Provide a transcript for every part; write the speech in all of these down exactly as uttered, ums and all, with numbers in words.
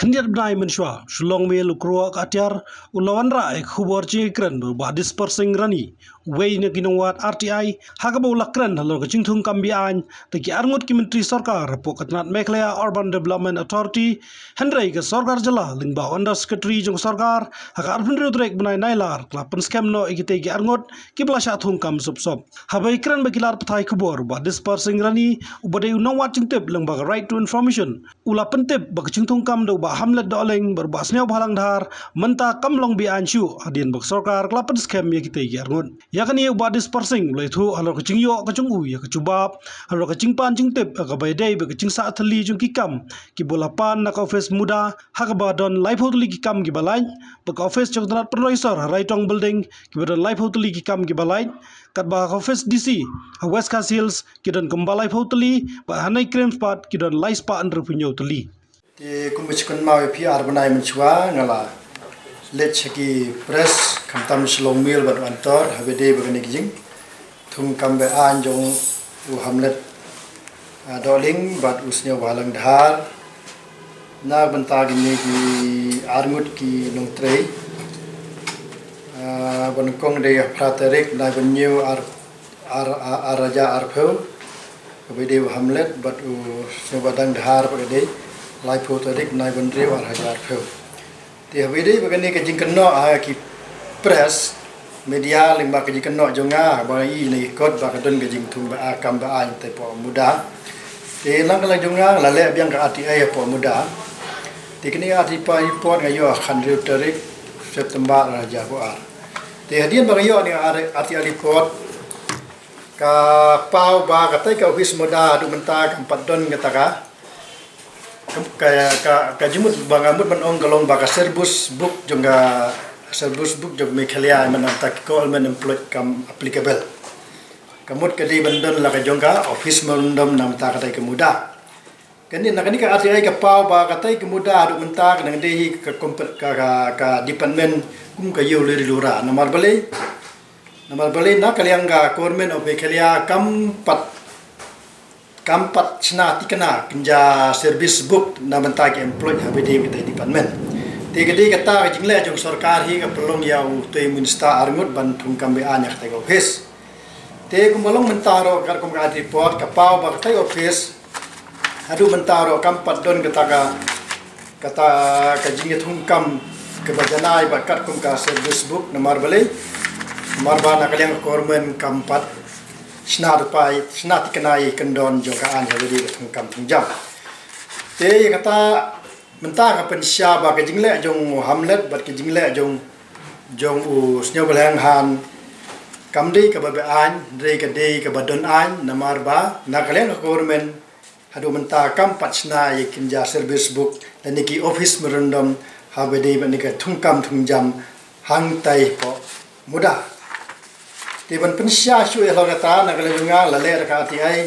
Khyndiat bnai mynshuwa, Shillong Mail u kyrwoh ka atiar u la wanrah ïa ka khubor jingkren bad u Bah Dispersing Rani, uwei na ki nongwad R T I, ha kaba u la kren halor ka jingthung kam be-aiñ da ki arngut ki myntri sorkar hapoh ka tnat Meghalaya Urban Development Authority, hynrei ka sorkar jylla lyngba u Under Secretary jong ka sorkar, ha ka arphew hynriew tarik bnai Nailar, ka la pynskhem noh ïa kitei ki arngut kiba la shah thung kam sop sop. Haba ïakren bad ki lad pathai khubor, u Bah Dispersing Rani, uba dei u nongwad jingtip lyngba ka Right to Information, u la pyntip ba ka jingthung kam da u Bah Hamlet Dohling bad u Bah Sniawbhalang Dhar mynta kam long be-aiñ shuh, hadien ba ka sorkar ka la pynskhem ïa kitei ki arngut. Ïa kane u Bah Dispersing u la ïathuh halor ka jingïoh ka jong u ïa ka jubab halor ka jingpan jingtip ha kaba ïadei bad ka jingsah thylli jong ki kam kiba u la pan na ka ophis MUDA, ha kaba don laiphew tylli ki kam kiba lait, bad ka ophis jong ka tnat pynroi sor ha Raitong Building kiba don laiphew tylli ki kam kiba lait, katba ha ka ophis D C ha West Khasi Hills ki don kumba laiphew tylli, bad ha NEIGRIHMS pat ki don laispah hynriewphew hynñiew tylli. Te kumba shu kynmaw ïa phi, ar bnai mynshuwa nga la leit sha ki press, khamtam Shillong Mail bad Antor, haba ïadei bad kane ka jingthung kam be-aiñ jong u Hamlet, ah, Dohling bad u Sniawbhalang Dhar, na bynta kine ki arngut ki nongtrei, ah, ba nyngkong dei ha phra tarik bnai ba hynñiew ar, ar, ar, ar hajar arphew, kaba ïadei u Hamlet bad u Sniawbhalang Dhar, bad ka dei laiphew tarik bnai ba hynriew ar hajar arphew. Te haba ïadei bad kane ka jingkynnoh ha ki press, media, lyngba ka jingkynnoh jong nga, ba nga ïohi na ki kot ba ka don ka jingthung be-aiñ, kam be-aiñ te hapoh MUDA. Te na ka liang jong nga, la leh biang ka R T I hapoh MUDA. Te kane ka R T I report nga ïoh ha ka hynriew tarik September ar hajar arphew ar. Te hadien ba nga ïoh ïa kane ka R T I report, ka paw ba katei ka ophis MUDA haduh mynta kam pat don kata ka, ka, ka, ka jingmut ba nga mut ban ong ka long ba ka service book jong ka, service book jong Meghalaya, mynta ki Government Employed kam applicable. Ka mut ka dei ban don la ka jong ka ophis memorandum na bynta katei ka MUDA. Kane, na kane ka R T I ka paw ba katei ka MUDA haduh mynta ka dang dei ka kompe-, ka, ka, ka department kum ka ïew liri lura. Namar balei, namar balei na ka liang ka Government of Meghalaya kam pat, kam pat shna thikna kynja service book na bynta ki employed haba ïadei bad katei department. Te ka dei kata ka jingleh jong sorkar hi ka pynlong ïa utei u minister arngut ban thung kam be-aiñ ha katei ka ophis. Te kumba long mynta ruh, katkum ka R T I report ka paw ba katei ka ophis haduh mynta ruh kam pat don kata ka, kata ka jingïathung kam kaba janai bad katkum ka service book. Namar balei? Namar ba na ka liang ka Government kam pat shna dupai, shna thikna ïa ki kyndon jong ka aiñ haba ïadei bad thung kam thung jam. Te ïa kata mynta ka pynshai ba ka jingleh jong u Hamlet bad ka jingleh jong, jong u Sniawbhalang Dhar kam dei kaba be-aiñ, hynrei ka dei kaba don aiñ, namar ba na ka liang ka Government haduh mynta kam pat shna ïa ki kynja service book lane ki ophis memorandum haba ïadei bad kane ka thung kam thung jam hangtai hapoh MUDA. Te ban pynshai shuh ïa halor kata, na ka liang jong nga la leh da ka R T I.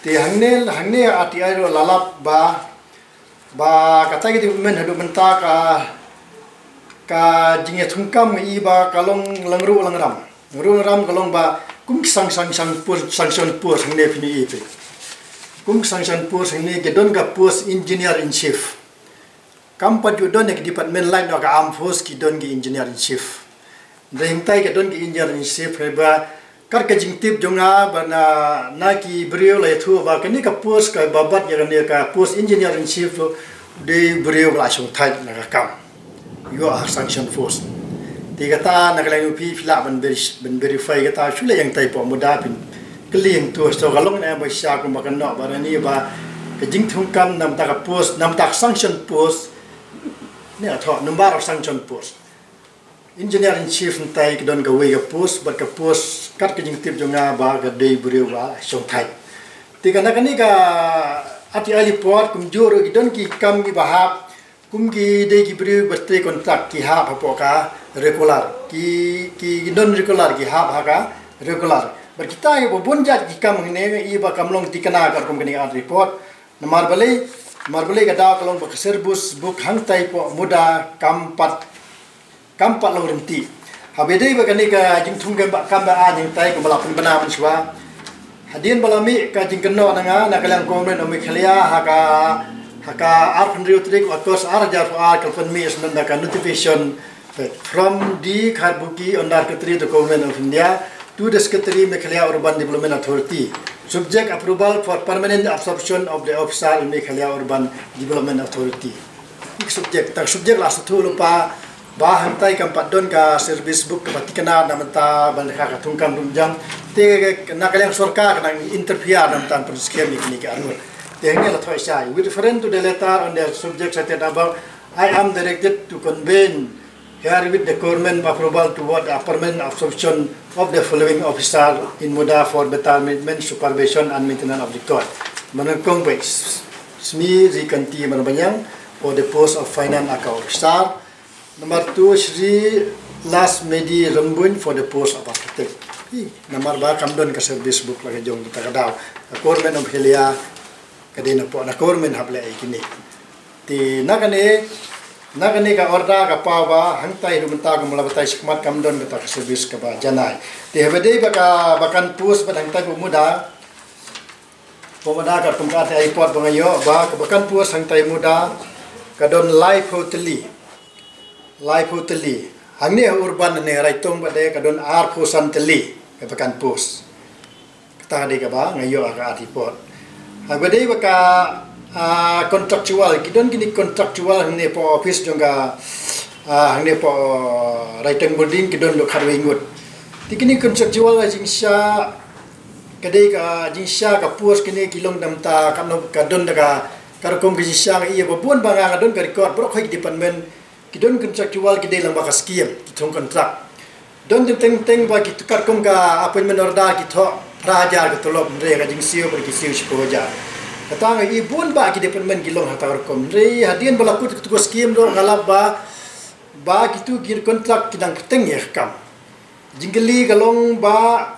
Te hangne, hangne R T I ruh la lap ba, ba katei ka department haduh mynta ka, ka jingïathung kam nga i ba ka long lang ruh lang ram. Lang ruh lang ram ka long ba kum ki sang, sang, sang post, sanction post hangne phin ïohi phi. Kum ki sanction post hangne ki don ka post engineer in chief. Kam pat ju don ïa ki department lait noh ka armed force ki don ki engineer in chief. Hynrei hangtai ka don ki engineer in chief, hynrei ba kat ka jingtip jong nga ba na, na ki briew la ïathuh ba kane ka post kaba bat ïa kane ka post engineer in chief dei u briew ba la shongthait na ka kam. Ïoh ha sanction post. Te kata na ka liang jong phi, phi lah ban ver-, ban verify kata, shu leit ïa hangtai hapoh MUDA phin kylli hangto, to ka long na ba sha kumba ka noh ba na ni ba ka jingthung kam na bynta ka post, na bynta ka sanction post. Ne, thoh number of sanction post. Engineer in chief hangtai ka don kawei ka post, bad ka post kat ka jingtip jong nga ba ka dei briew ba shongthait. Te ka na kane ka R T I report kumjuh ruh ki don ki kam kiba hap, kum ki dei ki briew ba trei kontrak ki hap hapoh ka regular. Ki, ki, ki don regular ki hap ha ka regular. Bad kita ïa ba bun jait ki kam hangne i ba kam long thikna katkum kane ka report. Namar balei, namar balei ka daw ka long ba ka service book hangtai hapoh MUDA kam pat, kam pat long ryntih. Haba ïadei bad kane ka jingthung kam be-, kam be-aiñ hangtai kumba la pynbna mynshuwa. Hadien ba la mih ka jingkynnoh na nga na ka liang Government of Meghalaya ha ka, Ka arphew hynriew tarik August ar hajar arphew ar ka la pynmih sha nonda ka notification from the Kharbuki Undersecretary to Government of India to the Secretary Meghalaya Urban Development Authority. Subject approval for permanent absorption of the officer in Meghalaya Urban Development Authority. Subject, ta subject la sngewthuh lypa ba hangtai kam pat don ka service book kaba tikna na mynta ban ka ka thungkam thungjam. Te na ka liang sorkar ka nang interfere na mynta ban pynskhem ïa kine ki arngut. Te hangne la thoh shai. With reference to the letter on the subject cited above, I am directed to convene herewith the government approval toward a permanent absorption of the following officer in Muda for better management, supervision and maintenance of the court. Manakong West, Smi Rikanti Manabanyang for the post of finance account officer. Number two, Shri Lasmedi Rembun for the post of architect. Hi, namar ba kam don ka service book la ka jong kita ka daw. Ka government of Meghalaya ka dei na pok na government hap leh ïa kine. Te na kane, na kane ka order ka paw ba hangtai haduh mynta kumba la batai shikmat kam don kata ka service kaba janai. Te haba dei ba ka ba kan post ba hangtai ba Muda. Ba Muda ka kum ka te ai pot ba nga ïoh ba ka ba kan post hangtai Muda ka don laiphew tylli. Laiphew tylli. Hangne ha urban ne Raitong ba dei ka don arphew san tylli ka ba kan post. Kata dei kaba nga ïoh ha ka arti pot. Haba dei ba ka ah, contractual, ki don kine contractual hangne pok office jong ka ah, hangne pok Raitong Building ki don lo khatwei ngut. Te kine contractual la jingsha ka dei ka jingsha ka post kine ki long namta ka no ka don da ka ka rukom ka jingsha ka ïa ba bun ba nga nga don ka record baroh ki department ki don contractual ki dei lang ba ka scheme ki thong contract. Don teng teng teng ba ki tukar kum ka appointment order ki thoh phra hajar ka tulop hynrei ka jingsiew ba ki siew shiphew hajar. Kata nga i bun ba ki department ki long ha ta rukom hynrei hadien ba la kut ka scheme ro nga lap ba ba kitu ki contract ki dang pteng ïa ka kam. Jingkylli ka long ba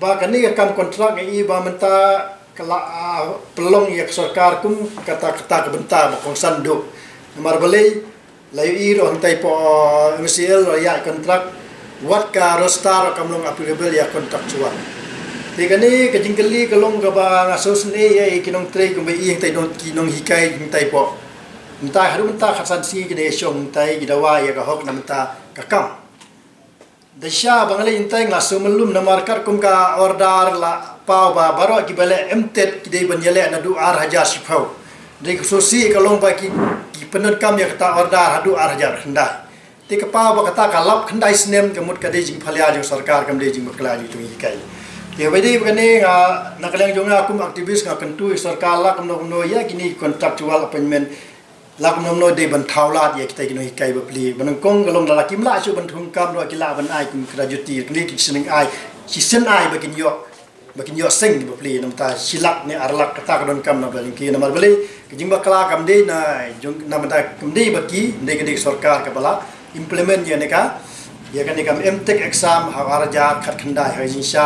ba kane ka kam contract nga i ba mynta ka la ah, pynlong ïa ka sorkar kum kata kata ka bynta ba kongsan duk. Namar balei la ïohi ruh hangtai pok M C L la ïa contract wat ka roster kam long applicable ïa contractual. Te kane ka jingkylli ka long kaba nga sngewsynei ïa ki nongtrei kumba i hangtai nong ki nonghikai hangtai pok. Mynta haduh mynta khatsan sngi ki dei shong hangtai ki dawa ïa ka hok na mynta ka kam. Da sha ba nga leit hangtai nga sngewmlum namar katkum ka order la paw ba baroh kiba leh M Tet ki dei ban ïaleh naduh ar hajar shiphew. Dei ka sngewsih ka long ba ki ki pyndonkam ïa kata order haduh ar hajar khyndai. Te ka paw ba kata ka lap khyndai snem ka mut ka dei jingphalia jong sorkar kam dei jingbakla jong jong hikai. Te ba dei ba kane nga na ka liang jong nga kum activist nga kyntu ïa sorkar la kumno kumno ïa kine contractual appointment. La kumno kumno dei ban thaw lad ïa kita ki nonghikai bapli. Ba nyngkong ka long la kim lah shuh ban thung kam ruh ki lah ban ai kum gratuity. Kine ki sien ai, ki sien ai ba kin ïoh, ba kin ïoh seng ki bapli. Namta shi lak ne ar lak kata ka donkam na ba lyngkhi namar balei ka jingbakla kam dei na jong na mynta kam dei ba ki dei ka dei sorkar kaba la implement ïa ne ka ïa kane ka M Tech exam ha ar hajar khatkhyndai ha jingshisha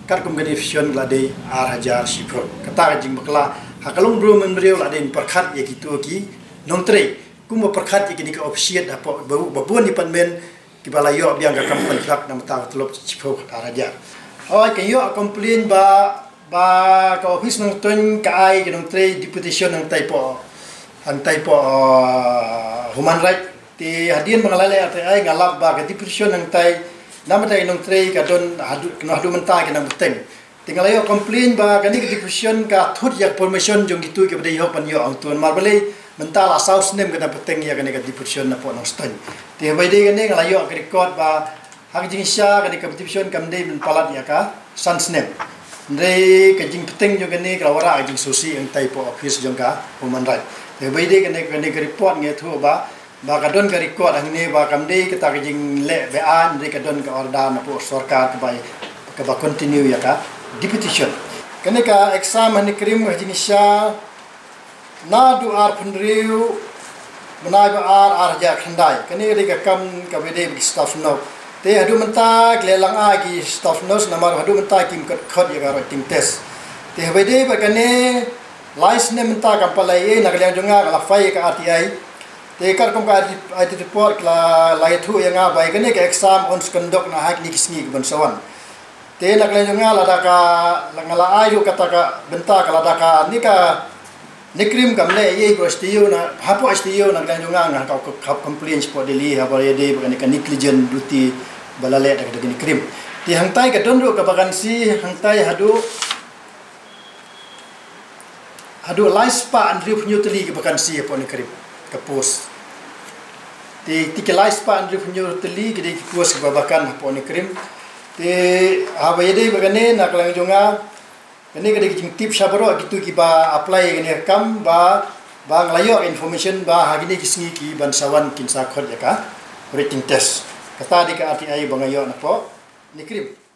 katkum ka notification la dei ar hajar shiphew. Kata ka jingbakla ha ka long briew mynbriew la dei pyrkhat ïa kitu ki nongtrei. Kumba pyrkhat ïa kine ki officiate hapoh ba, ba bun department kiba la ïoh biang ka kam contract na mynta ka tulop shiphew khat ar hajar. Hooid ka ïoh complain ba, ba ka office nongthoh ka ai ka nongtrei deputation hangtai poh, hangtai poh, uh, human right. Te hadien ba nga la leh R T I nga lap ba ka deputation hangtai na mynta i nongtrei ka don haduh, haduh mynta ki nang bteng. Te nga la ïoh complain ba kane ka deputation ka thut ïa ka permission jong kitu kiba dei hok ban ïoh hangtu namar balei mynta la saw snem ka dang bteng ïa kane ka deputation na poh Nongstoiñ. Te haba ïadei kane nga la ïoh ka record ba ha ka jingshisha kane ka deputation kam dei ban palat ïa ka san snem. Hynrei ka jingbteng jong kane ka la wanrah ka jingsngewsih hangtai poh office jong ka human right. Te haba ïadei kane, kane ka report nga ïathuh ba ba ka don ka record hangne ba kam dei kata ka jingleh be-aiñ, hynrei ka don ka order na poh sorkar kaba, kaba continue ïa ka deputation. Kane ka exam ha Nongkrim ha jingshisha naduh arphew hynriew bnai ba ar ar hajar khyndai. Kane ka dei ka kam kaba dei ba ki staff nurse. Te haduh mynta ki la lang ai ki staff nurse namar haduh mynta kim khot khot ïa ka writing test. Te haba dei ba kane lai snem mynta kam pat la ïa na ka liang jong nga ka la file ïa ka R T I. Te katkum ka audit, audit report ka la, la ïathuh ïa nga ba ïa kane ka exam yn sa conduct na ha kine ki sngi ki ban sa wan. Te na ka liang jong nga lada ka, la nga la ai ruh kata ka bynta ka lada kane ka NEIGRIHMS kam leh ei ei ko stiu na, hapoh stiu na ka liang jong nga nga ka, ka, ka complain shapoh Delhi haba ïadei bad kane ka negligent duty ba la leh da ka NEIGRIHMS. Te hangtai ka don ruh ka vacancy hangtai haduh, haduh lai spah hynriew phew tylli ka vacancy hapoh NEIGRIHMS ka post. Te, te ki lai spah hynriew phew tylli ki dei ki post kiba vacant hapoh NEIGRIHMS. Te haba ïadei bad kane na ka liang jong nga, kane ka dei ka jingtip sha baroh kito kiba apply kane ka kam ba, ba nga la ïoh information ba ha kine ki sngi ki ban sa wan kin sa khot ïa ka written test. Kata dei ka R T I ba nga ïoh napoh NEIGRIHMS.